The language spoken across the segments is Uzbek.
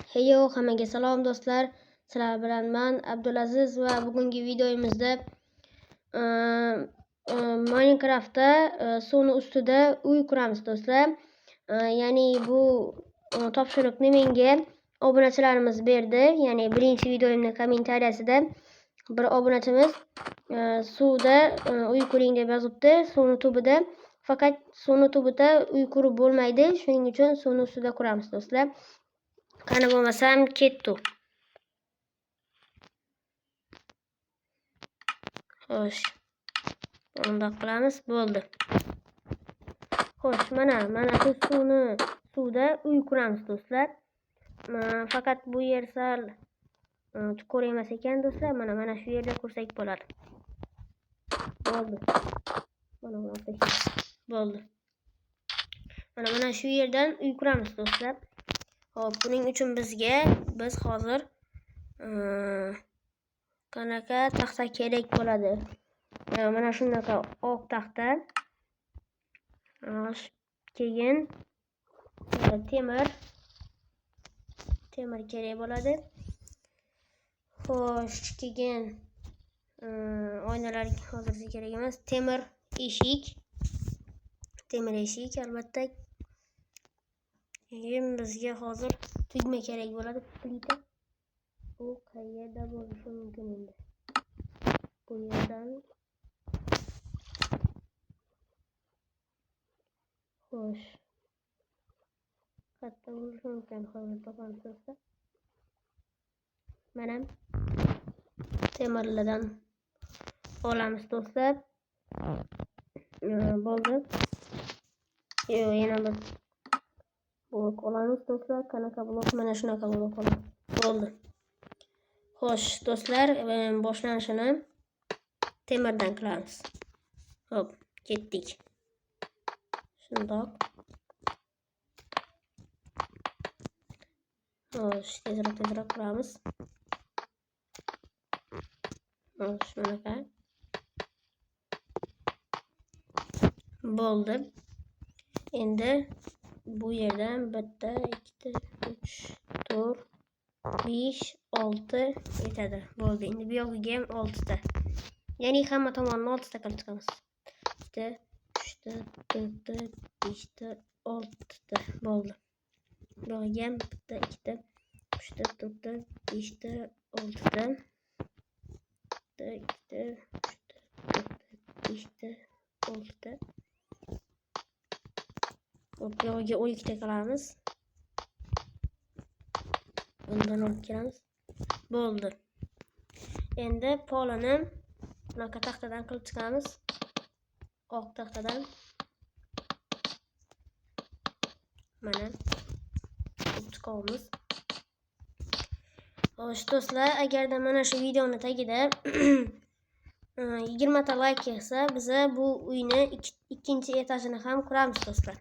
Heyo, hammaga salom do'stlar. Sizlar bilan men Abdulaziz va bugungi videomizda Minecraftda suvni ustida uy quramiz do'stlar. Ya'ni bu topshiriqni menga obunachilarimiz berdi. Ya'ni birinchi videomning kommentariyasida bir obunachimiz suvda uy quring deb yozibdi, suvni tubida. Faqat suvni tubida uy qurib bo'lmaydi, shuning uchun suvni ustida quramiz do'stlar. Qani bo'lmasam ketdi. Xo'sh. Bundoq qilamiz, bo'ldi. Xo'sh, mana shu suvda uy quramiz do'stlar. Faqat bu yer sal chuqur emas ekan do'stlar. Mana shu yerda qursak bo'ladi. Bo'ldi. Mana bu bo'ldi. Mana shu yerdan uy quramiz do'stlar. Xo'p, buning uchun biz hozir qanaqa taxta kerak bo'ladi? Mana shunaqa oq taxta. Keyin temir kerak bo'ladi. Xo'sh, keyin oynalar hozircha kerak emas. Temir eshik albatta. Keyin bizga hozir tugma kerak bo'ladi, plita. Bu qayerda bo'lishi mumkin endi? Bu yerdan. Xo'sh. Qayerda bo'lishi mumkin? Hozir topamiz do'stlar. Mana temirlardan olamiz do'stlar. Bo'ldi. Yo'q, yana bir blok olamiz do'stlar. Qanaqa blok? Mana shunaqa blok olamiz. Bo'ldi. Xo'sh, do'stlar, boshlanishini temirdan qilamiz. Xo'p, ketdik. Shundoq. Xo'sh, tezroq qilamiz. Xo'sh, bunaqa. Bo'ldi. Endi bu yerdan 1, 2, 3, 4, 5, 6 yetadi. Bo'ldi. Endi bu yog'iga ham 6 ta. Ya'ni hamma tomonini 6 ta qilib chiqamiz. 2, 3 ta, 4 ta, 5 ta, 6 ta. Bo'ldi. Bu yog'iga ham 1, 2 ta, 3 ta, 4 ta, 5 ta, 6 ta. 1, 2 ta, 3 ta, 4 ta, 5 ta, 6 ta. Bu yog'iga 12 ta qilamiz. Bundan olib kelamiz. Bo'ldi. Endi polini bunaqa taxtadan qilib chiqamiz. Oq taxtadan. Mana qilib chiqamiz. Xo'sh do'stlar, agarda mana shu videoni tagida 20 ta like kelsa, biz bu uyni ikkinchi etajini ham quramiz do'stlar.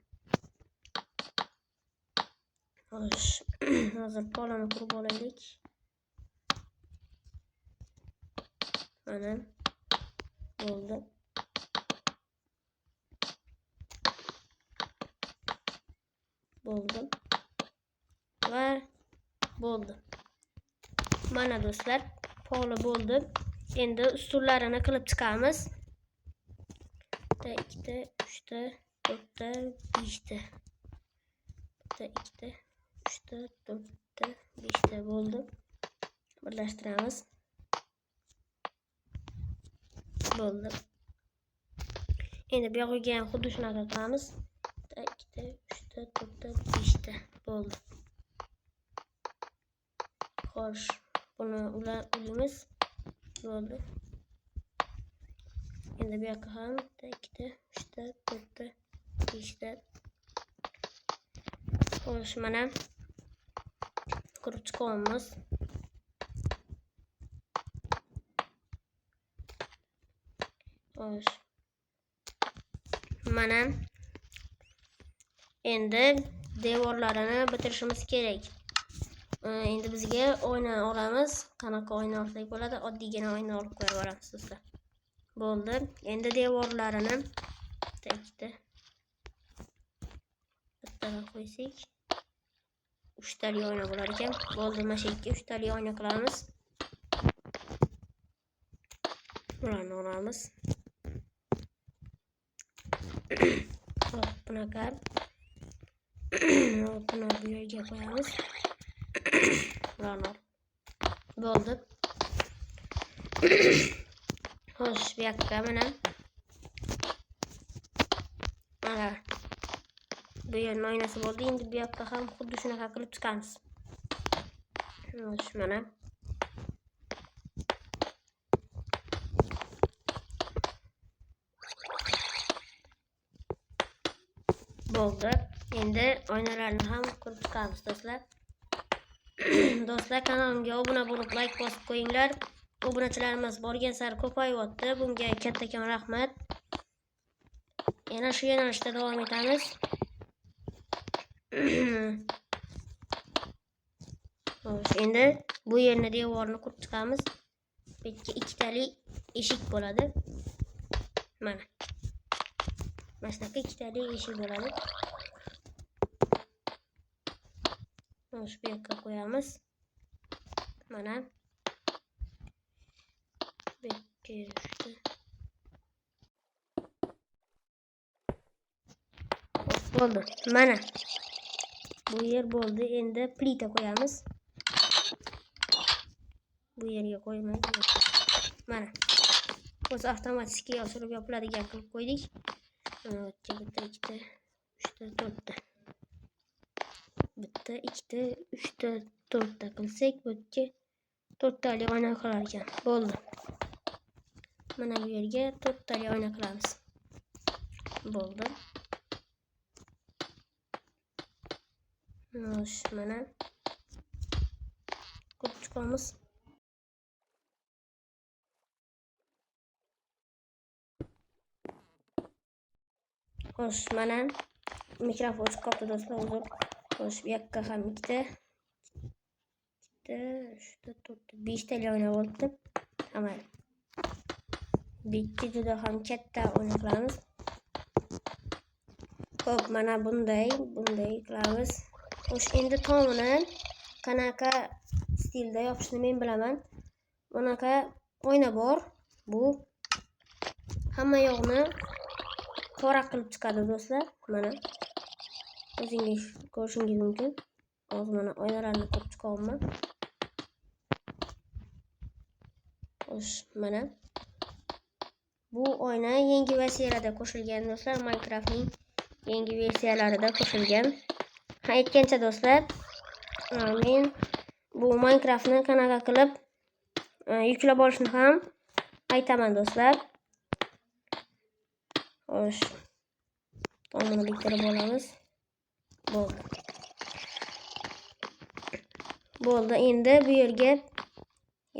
Xo'sh, hozir polini qurib olaylik. Mana bo'ldi. Bo'ldi. Va bo'ldi. Mana do'stlar, poli bo'ldi. Endi ustullarini qilib chiqamiz. 1, 2, 3 ta, 4 ta, 5 ta. 1, 2, 3 ta, 4 ta, 5 ta bo'ldi. Birlashtiramiz. Bo'ldi. Endi bu yog'iga ham xuddi shunaqa qilamiz. 1, 2, 3 ta, 4 ta, 5 ta bo'ldi. Xo'sh, buni ulaymiz. Bo'ldi. Endi bu yoqqa ham 1, 2, 3 ta, 4 ta, 5 ta. Xo'sh, mana qurib chiqamiz. Xo'sh. Mana endi devorlarini bitirishimiz kerak. Endi bizga oyna olamiz. Qanaqa oyna olsak bo'ladi? Oddiygina oyna olib qo'yib olamiz do'stlar. Bo'ldi. Endi devorlarini bitta, ikkita bittadan qo'ysak, 3 tali oyna bo'lar ekan. Bo'ldi, mana shu yerga 3 tali oyna qilamiz. Bularni olamiz. Hop, bunaqa. Buni bu yerga qo'yamiz. Bularni bo'ldi. Xo'sh, bu yoqqa mana. Mana. Bu yerning oynasi bo'ldi. Endi bu yoqqa ham xuddi shunaqa qilib chiqamiz. Xo'sh, mana. Bo'ldi. Endi oynalarni ham qurib chiqamiz do'stlar. Do'stlar, kanalimga obuna bo'lib, like bosib qo'yinglar. Obunachilarimiz borgan sari ko'payyapti. Bunga kattakon rahmat. Yana shu yo'nalishda davom etamiz. Xo'sh, endi bu yerni devorini qurib chiqamiz. Bu yerga ikkitali eshik bo'ladi. Mana. Mana shunaqa ikkitali eshik bo'ladi. Xo'sh, bu yoqqa qo'yamiz. Mana. Bu yerga tushdi. Bo'ldi. Mana. Bu yer bo'ldi. Endi plita qo'yamiz. Bu yerga qo'ymaydi. Mana. O'zi avtomatik ochilib yopiladigan qilib qo'ydik. Bitta, ikkita, uchta, to'rtta. Bitta, ikkita, uchta, to'rtta qilsak, bu yerga to'rttali oyna qilar ekan. Bo'ldi. Mana bu yerga to'rttali oyna qilamiz. Bo'ldi. Xo'sh, mana qurib chiqamiz. Xo'sh, mana mikrofon o'chib qoldi do'stlar, uzr. Xo'sh, bu yoqqa ham ikkita, ikkita, uchta, to'rtta, beshtali oyna bo'libdi. Tamam. Bitta juda ham katta oyna qilamiz. Xo'p, mana bunday qilamiz. Xo'sh, endi tomini qanaqa stilda yopishni men bilaman. Bunaqa oyna bor. Bu hamma yoqni qora qilib chiqadi do'stlar. Mana o'zingiz ko'rishingiz mumkin. Hozir mana oynalarni qurib chiqyapman. Xo'sh, mana bu oyna yangi versiyalarda qo'shilgan do'stlar, Minecraftning yangi versiyalarida qo'shilgan. Ha, aytgancha do'stlar, men bu Minecraftni qanaqa qilib yuklab olishni ham aytaman do'stlar. Xo'sh, tomini bitirib olamiz. Bo'ldi. Bo'ldi. Endi bu yerga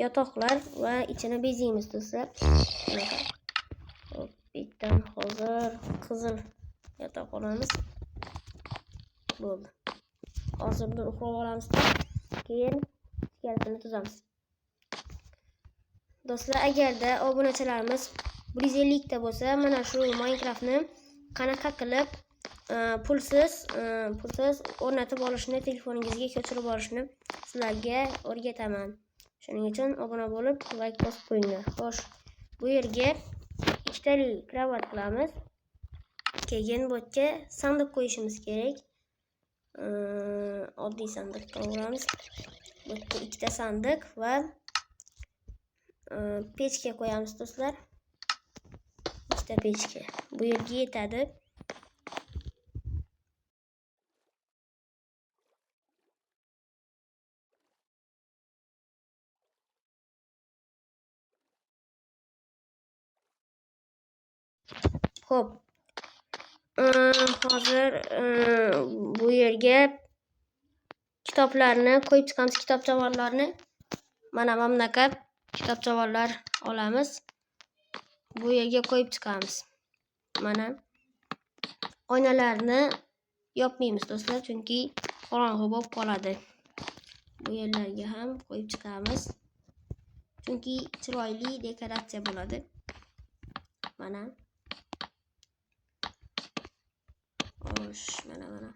yotoqlar va ichini bezaymiz do'stlar. Hop, bitdan hozir qizil yotoq olamiz. Bo'ldi. Hozir bir uxlab olamiz, keyin skeletini tuzamiz. Do'stlar, agarda obunachilarimiz 150 ta bo'lsa, mana shu Minecraftni qanaqa qilib pulsiz o'rnatib olishni, telefoningizga ko'chirib olishni sizlarga o'rgataman. Shuning uchun obuna bo'lib, like bosib qo'yinglar. Xo'sh, bu yerga ikkitali kravat qilamiz. Keyin bu yerga sandiq qo'yishimiz kerak. Oddiy sandiq olamiz. Bu yerga ikkita sandiq va pechka qo'yamiz do'stlar. Ikkita pechka. Bu yerga yetadi. Xo'p. Hozir bu yerga kitoblarni qo'yib chiqamiz, kitobchavorlarni. Mana bunaqa kitobchavorlar olamiz. Bu yerga qo'yib chiqamiz. Mana oynalarni yopmaymiz do'stlar, chunki qorong'u bo'lib qoladi. Bu yerlarga ham qo'yib chiqamiz. Chunki chiroyli dekoratsiya bo'ladi. Mana. Xo'sh, mana.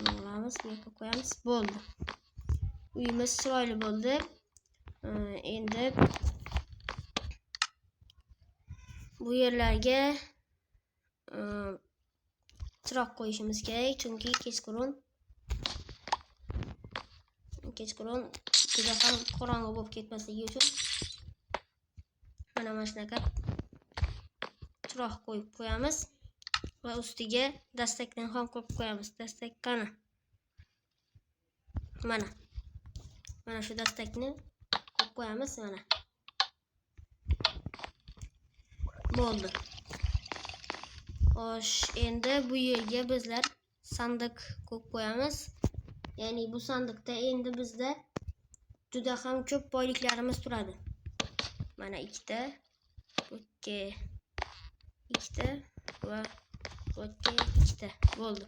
Buni olamiz, bu yoqqa qo'yamiz. Bo'ldi. Uyimiz chiroyli bo'ldi. Endi bu yerlarga chiroq qo'yishimiz kerak, chunki kechqurun juda ham qorong'i bo'lib ketmasligi uchun mana shunaqa chiroq qo'yib qo'yamiz va ustiga dastakdan ham qo'yib qo'yamiz. Dastak qani? Mana. Mana shu dastakni qo'yib qo'yamiz mana. Bo'ldi. Xo'sh, endi bu yerga bizlar sandiq qo'yib qo'yamiz. Ya'ni bu sandiqda endi bizda juda ham ko'p boyliklarimiz turadi. Mana ikkita, ikki, ikkita va ikki, ikkita bo'ldi.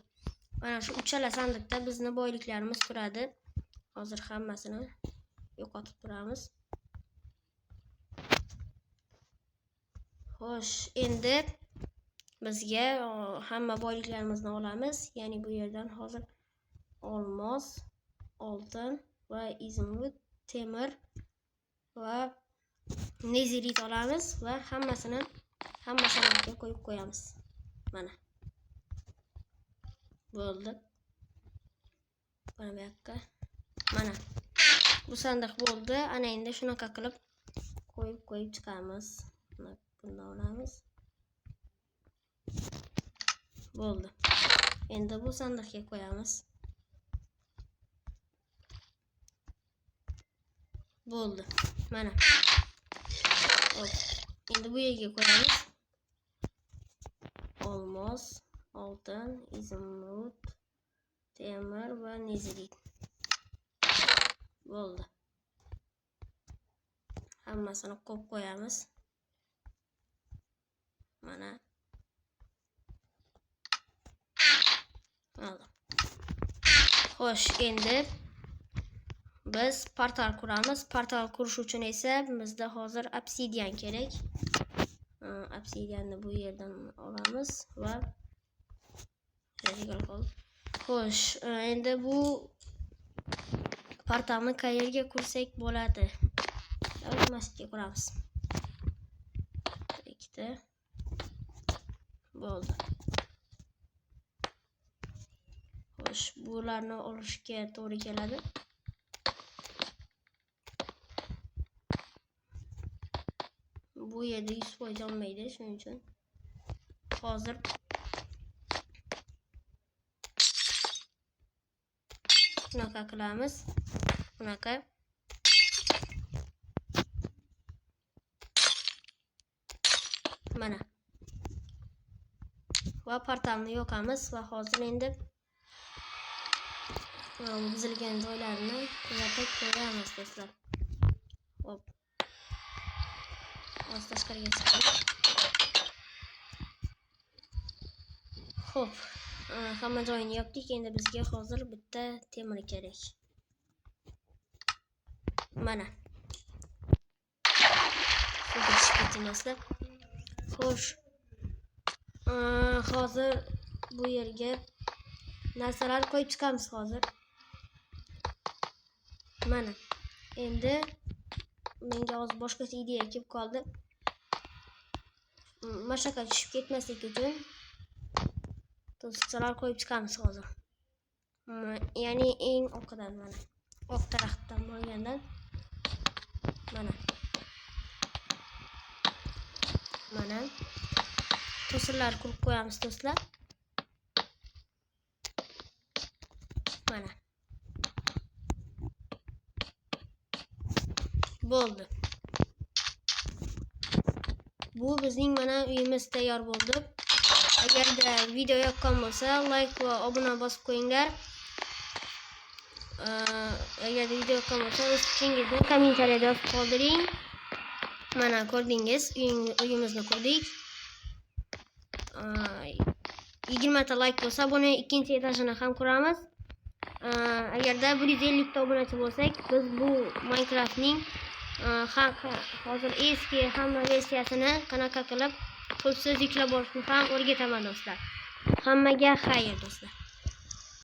Mana shu uchala sandiqda bizni boyliklarimiz turadi. Hozir hammasini yo'qotib turamiz. Xo'sh, endi bizga hamma boyliklarimizni olamiz. Ya'ni bu yerdan hozir olmos, oltin va izumrud, temir va nezerit olamiz va hammasini hamma sandiqqa qo'yib qo'yamiz. Mana. Bo'ldi. Mana bu yoqqa. Mana. Bu sandiq bo'ldi. Ana endi shunaqa qilib qo'yib chiqamiz. Bundan olamiz. Bo'ldi. Endi bu sandiqqa qo'yamiz. Bo'ldi. Mana. Hop. Endi bu yerga qo'yamiz. Olmos, oltin, izumrud, temir va nezerit. Bo'ldi. Hammasini qo'yib qo'yamiz. Mana. Oldim. Xo'sh, endi biz portal quramiz. Portal qurish uchun esa bizda hozir obsidian kerak. Obsidianni bu yerdan olamiz va xo'sh, endi bu portalni qayerga qursak bo'ladi? Masjidga quramiz. Ikkita. Bo'ldi. Xo'sh, bularni olishga to'g'ri keladi. Bu yerda 100% olmaydi, shuning uchun hozir shunaqa qilamiz. Bunaqa. Mana. Va portalni yoqamiz va hozir endi buzilgan joylarni tuzatib qo'yamiz do'stlar. Hop. Hozir tashqariga chiqamiz. Xo'p, hamma joyini yopdik. Endi bizga hozir bitta temir kerak. Mana. Suvga tushib ketmaslar. Xo'sh. Hozir bu yerga narsalar qo'yib chiqamiz hozir. Mana. Endi menga hozir boshqacha ideya kelib qoldi. Mashaqqa tushib ketmaslik uchun to'siqchalar qo'yib chiqamiz hozir. Ya'ni eng oqidan mana. Oq tarafdan bo'lgandan mana. Mana. To'siqlar qurib qo'yamiz do'stlar. Mana. Bo'ldi. Bu bizning mana uyimiz tayyor bo'ldi. Agarda video yoqqan bo'lsa, like va obuna bosib qo'yinglar. Agarda video yoqqan bo'lsa, o'z fikringizni kommentariyada yozib qoldiring. Mana ko'rdingiz, uyimizni qurdik. 20 ta like bo'lsa, buni ikkinchi etajini ham quramiz. Agarda 150 ta obunachi bo'lsak, biz bu Minecraftning hozir eski hamma versiyasini qanaqa qilib pulsiz yuklab olishni ham o'rgataman do'stlar. Hammaga xayr do'stlar.